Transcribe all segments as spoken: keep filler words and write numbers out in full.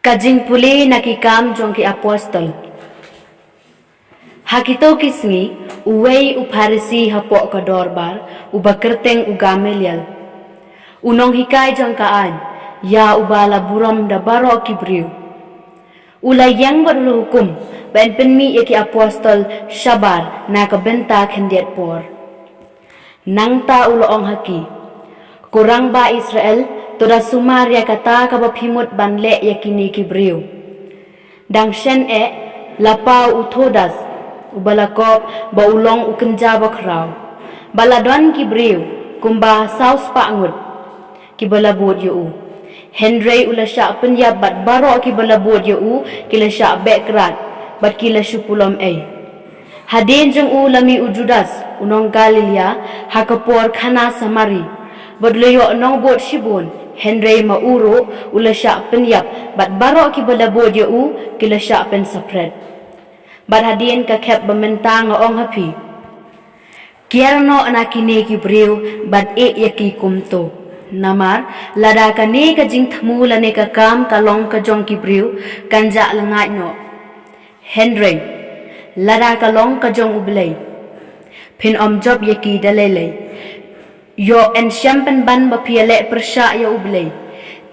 Ka jingpule na Ki Kam jong ki Apostol. Ha kito ki sngi, uwei u Pharisi hapoh ka dorbar, uba kyrteng u Gamaliel, u nonghikai jong ka aiñ, ïa uba la burom da baroh ki briew, u la ïeng bad u la hukum ba yn pynmih ïa ki apostol shabar na ka bynta khyndiat por. Nangta u la ong ha ki: Ko rangbah Israel, to da sumar ïa kata kaba phi mut ban leh ïa kine ki briew. Dang shen eh, la paw u Theudas, uba la kop ba u long u kynja bakhraw, ba la don ki briew kumba saw spah ngut kiba la bud ïa u. Hynrei u la shah pynïap bad baroh kiba la bud ïa u ki la shah beh krad bad ki la shu pulom ei. Hadien jong u la mih u Judas, u nong Galilea, ha ka por Kana Samari, bad u la ïoh nongbud shibun, hynrei ma u ruh u la shah pynïap bad baroh kiba la bud ïa u ki la shah pynsaphred. Bad hadien ka khep ba mynta nga ong ha phi: Kiar noh na kine ki briew bad ïeh ïa ki kumto. Namar lada kane ka jingthmu lane ka kam ka long ka jong ki briew, kan jah lyngngaid noh. Hynrei lada ka long ka jong U Blei, phin ym jop ïa ki da lei lei. Ïoh, yn shym pynban ba phi ïaleh pyrshah ïa U Blei.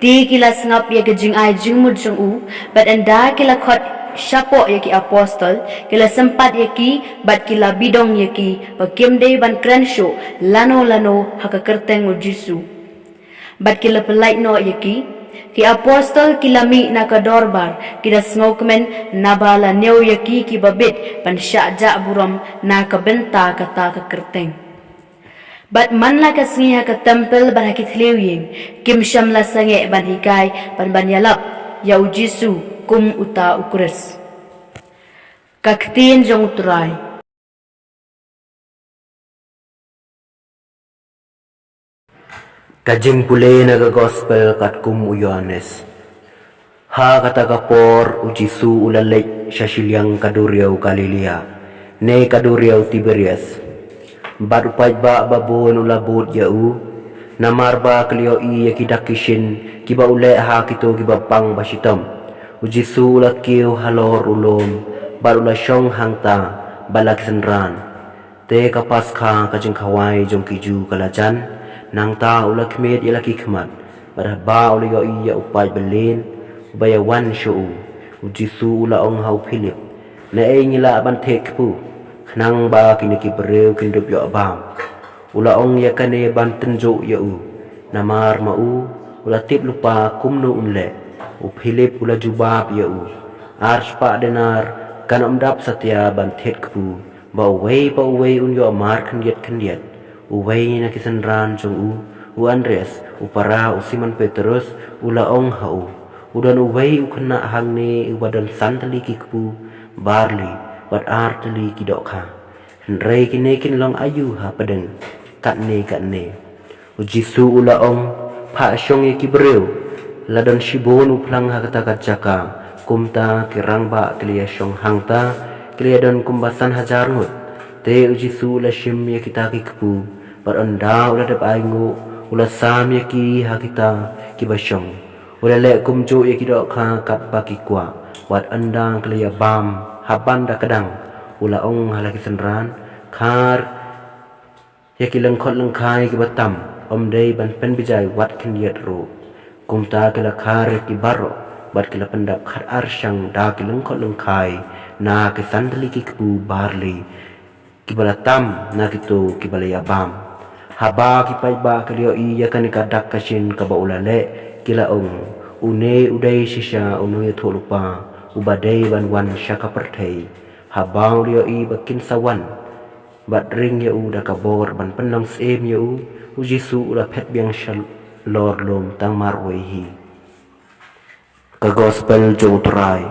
Te ki la sngap ïa ka jingai jingmut jong u, bad ynda ki la khot shapoh ïa ki apostol, ki la sympat ïa ki bad ki la bidong ïa ki ba kim dei ban kren shuh lano lano ha ka kyrteng U Jisu. Bad ki la pyllait noh ïa ki. Ki apostol ki la mih na ka dorbar, ki da sngewkmen naba la ñiew ïa ki kiba bit ban shah jah burom na ka bynta kata ka kyrteng. Bad man la ka sngi ha ka templ bad ha ki thliew ïing, kim shym la sangeh ban hikai bad ban ïalap ïa U Jisu kum uta U Khrist. Ka ktien jong U Trai. Ka jingpule na ka gospel katkum u Ïoannis. Ha kata ka por U Jisu u la leit sha shiliang ka duriaw Galilea, ne ka duriaw Tiberias. Bad u paidbah babun u la bud ïa u, namar ba ki la ïohi ïa ki dak ki shin kiba u leh ha kito kiba pang ba shitom. U Jisu u la kiew halor u lum, bad u la shong hangta bad la ki synran. Te ka Paskha, ka jingkhawai jong ki Jiw, ka la jan. Nangta u la khmied ïa la ki khmat, bad haba u la ïohi ïa u paid balieh uba ïawan sha u, U Jisu u la ong ha u Philip: Naei ngi lah ban thied kpu, khnang ba kine ki briew kin dup ïoh bam? U la ong ïa kane ban tynjuh ïa u, namar ma u u la tip lypa kumno un leh. U Philip u la jubab ïa u: Ar spah denar kan ym dap satia ban thied kpu, ba uwei pa uwei un ïoh mar khyndiat khyndiat. Uwei na ki synran jong u, u Andreas, u para u Simon Petrus, u la ong ha u: U don uwei u khynnah hangne uba don san tylli ki kpu barli bad ar tylli ki dohkha. Hynrei kine kin long aïu hapdeng katne katne? U Jisu u la ong: Phah shong ïa ki briew. La don shibun u phlang ha kata ka jaka, kumta ki rangbah ki la ïa shong hangta, ki la ïa don kumba san hajar ngut. Te U Jisu u la shim ïa kita ki kpu, bad ynda u la dep ainguh, u la sam ïa ki ha kita kiba shong. U la leh kumjuh ïa ki dohkha katba ki kwah, wat ynda ki la ïa bam ha ban da kdang. U la ong ha la ki synran: Khar ïa ki lyngkhot lyngkhai kiba tam, ym dei ban pynbjai wat khyndiat ruh. Kumta ki la khar ïa ki baroh, bad ki la pyndap khat ar shang da ki lyngkhot lyngkhai na ki san tylli ki kpu barli kiba la tam na kito kiba la ïa bam. Haba ki paidbah ki la ïohi ïa kane ka dak ka shin kaba u la leh, ki la ong: Une u dei shisha u nongïathuhlypa uba dei ban wan sha ka pyrthei. Haba u la ïohi ba kin sa wan bad ring ïa u da ka bor ban pynlong syiem ïa u, U Jisu u la phet biang shalor lum tang marwei hi. Ka Gospel jong U Trai.